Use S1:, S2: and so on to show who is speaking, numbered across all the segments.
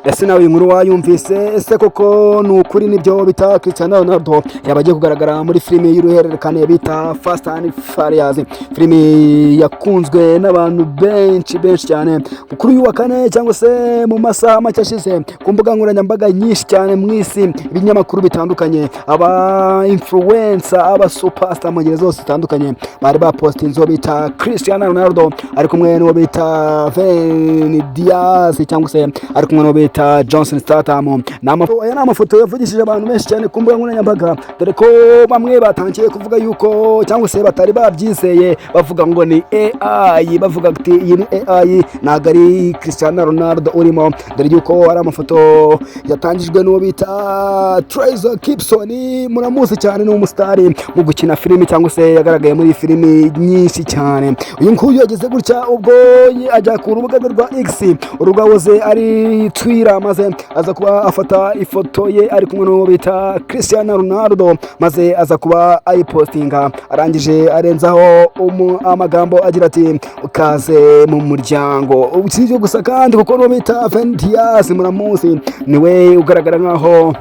S1: Ese nawe iyi nkuru wayumvise? Ese koko ni ukuri, nibyo bita Cristiano Ronaldo yaba agiye kugaragara muri filimi y'uruhererekane bita Fast and Furious, filimi yakunzwe n'abantu benshi benshi cyane? Kuri uyu wa kane, cyangwa se mu masaha make ashize, ku mbuga nkoranyambaga nyinshi cyane mu isi, ibinyamakuru bitandukanye, aba influencer, aba superstar mu ngeri zose zitandukanye, bari bapostinze uwo bita Cristiano Ronaldo ari kumwe n'uwo bita Vin Diesel, cyangwa se ari kumwe n'uwo bita Jason Statham. Aya ni amafoto yavugishije abantu benshi cyane ku mbuga nkoranyambaga, dore ko bamwe batangiye kuvuga yuko, cyangwa se batari babyizeye, bavuga ngo ni AI, bavuga ati iyi ni AI, ntabwo ari Cristiano Ronaldo urimo, dore yuko ari amafoto yatangijwe n'uwo bita Tyrese Gibson. Muramuzi cyane, ni umusitari mu gukina filimi, cyangwa se yagaragaye muri filimi nyinshi cyane. Uyu nguyu yagize gutya ubwo ajya ku rubuga rwe rwa X, uru rwahoze ari Twitter, maze aza kuba afata ifoto ye ari kumwe n'uwo bita Cristiano Ronaldo, maze aza kuba ayipostinga. Arangije arenzaho amagambo agira ati: "Ukaze mu muryango." Si ibyo gusa kandi, kuko n'uwo bita Vin Diesel muramuzi, niwe ugaragara nkaho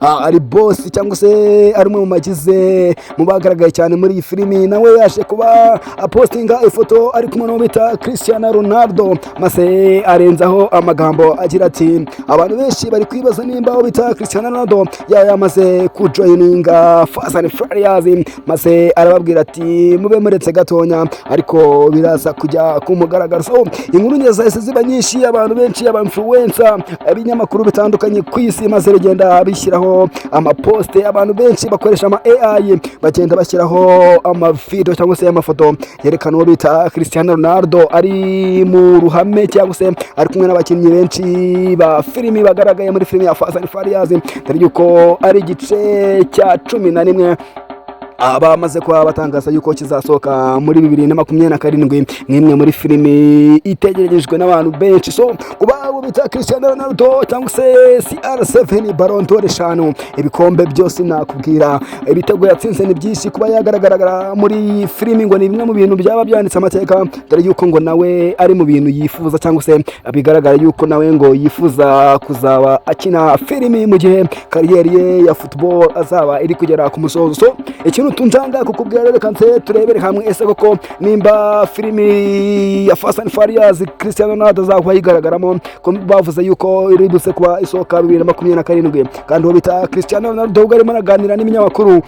S1: ari boss, cyangwa se ari umwe mu bagize, mu bagaragaye cyane muri iyi filimi, nawe yaje kuba apostinga ifoto ari kumwe n'uwo bita Cristiano Ronaldo, maze arenzaho amagambo agira ati: "Abantu benshi bari kwibaza nimba uwo bita Cristiano Ronaldo yaba yamaze kujoininga Fast and Furious", maze arababwira ati: "Mube muretse gatonya, ariko biraza kujya ku mugaragaro." So inkuru nyine zahise ziba nyinshi, abantu benshi, aba influencer, ibinyamakuru bitandukanye ku isi, maze bigenda bishyiraho amaposte. Abantu benshi bakoresha ama AI bagenda bashyiraho amavideo cyangwa se amafoto yerekana uwo bita Cristiano Ronaldo ari mu ruhame, cyangwa se ari kumwe n'abakinnyi benshi ba filimi bagaragaye muri filimi ya Fast and Furious, dore yuko ari igice cya 11 bamaze kuba batangaza yuko kizasohoka muri 2027, nk'imwe muri filimi itegerejwe n'abantu benshi. So kuba abo bita Cristiano Ronaldo, cyangwa se CR7, Ballon d'Or eshanu, ibikombe byose nakubwira, ibitego yatsinze ni byinshi, kuba yagaragara muri filimi ngo ni bimwe mu bintu byaba byanditse amateka, dore yuko ngo nawe ari mu bintu yifuza, cyangwa se bigaragara yuko nawe ngo yifuza kuzaba akina filimi mu gihe carrière ye ya football azaba iri kugera ku musozo. So ikintu tunjanga kukubwira rero, reka nse turebere hamwe ese koko nimba filimi ya Fast and Furious Cristiano Ronaldo azakuba yigaragaramo, ko bavuze yuko iri buze kuba isohoka 2027. Kandi uwo bita Cristiano Ronaldo ubwo arimo araganira n'ibinyamakuru,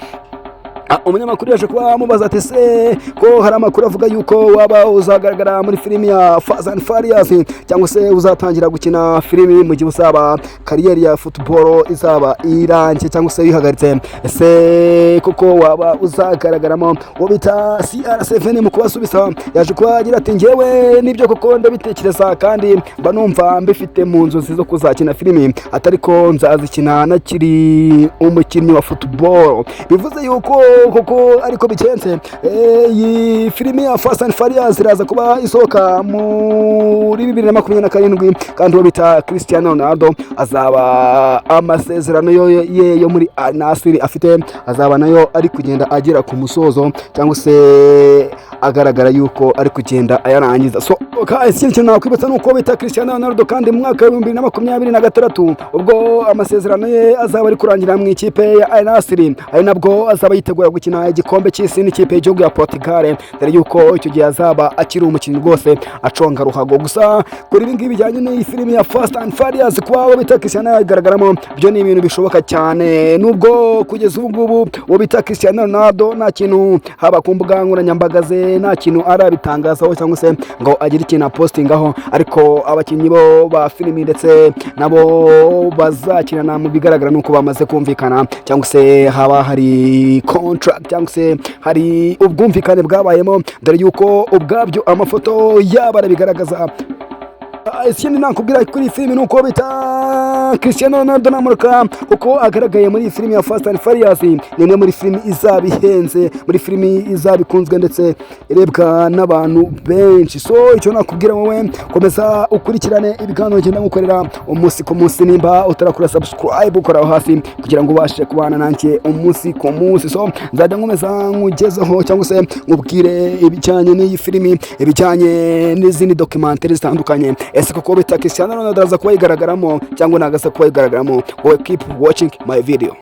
S1: umunyamakuru yaje kuba amubaza ati: "Se ko hari amakuru avuga yuko waba uzagaragara muri filimi ya Fast and Furious, cyangwa se uzatangira gukina filimi mu gihe uzaba carrière ya football izaba irangiye, cyangwa se yihagaritse, ese koko waba uzagaragaramo?" Uwo bita CR7 mu kubasubiza yaje kuba agira ati: "Njyewe nibyo koko ndabitekereza, kandi mba numva mbifite mu nzozi zo kuzakina filimi, atari ko nzazikina nakiri umukinnyi wa football." Bivuze yuko koko ariko bikenze, iyi filimi ya Fast and Furious iraza kuba isohoka muri 2027, kandi uwo bita Cristiano Ronaldo azaba amasezerano ye yo muri Al Nassr afite azaba nayo ari kugenda agera ku musozo, cyangwa se agaragara yuko ari kugenda ayarangiza. So ikindi kintu nakwibutsa ni uko bita Cristiano Ronaldo kandi mu mwaka wa 2026, ubwo amasezerano ye azaba ari kurangira mu ikipe ya Al Nassr, ari nabwo azaba yitegura gukina igikombe cy'isi n'ikipe y'igihugu ya Portugal, dore yuko icyo gihe azaba akiri umukinnyi rwose aconga ruhago. Gusa kuri ibi ngibi bijyanye n'iyi filimi ya Fast and Furious, kuba uwo bita Cristiano yagaragaramo byo ni ibintu bishoboka cyane, nubwo kugeza ubu ngubu uwo bita Cristiano Ronaldo nta kintu, haba ku mbuga nkoranyambaga ze, nta kintu arabitangazaho, cyangwa se ngo agire ikintu apostingaho. Ariko abakinnyi bo ba filimi ndetse nabo bazakinana, mu bigaragara nuko bamaze kumvikana, cyangwa se haba hari contract, cyangwa se hari ubwumvikane bwabayemo, dore yuko ubwabyo amafoto yabo arabigaragaza. Ikindi nakubwira kuri iyi filimi ni uko bita Cristiano Ronaldo namuruka kuko agaragaye muri iyi filimi ya Fast and Furious, ni imwe muri filimi izaba ihenze, muri filimi izaba ikunzwe ndetse irebwa n'abantu benshi. So icyo nakubwira wowe, komeza ukurikirane ibiganiro ngenda ngukorera umunsi ku munsi. Nimba utarakora subscribe, ukora aho hasi kugira ngo ubashe kubana nanjye umunsi ku munsi. So nzajya nkomeza nkugezeho cyangwa se nkubwire ibijyanye n'iyi filimi, ibijyanye n'izindi documentary zitandukanye. Ese koko bita Cristiano Ronaldo araza kuba yigaragaramo cyangwa ntabwo aza kuba yigaragaramo? Wowe keep watching my video.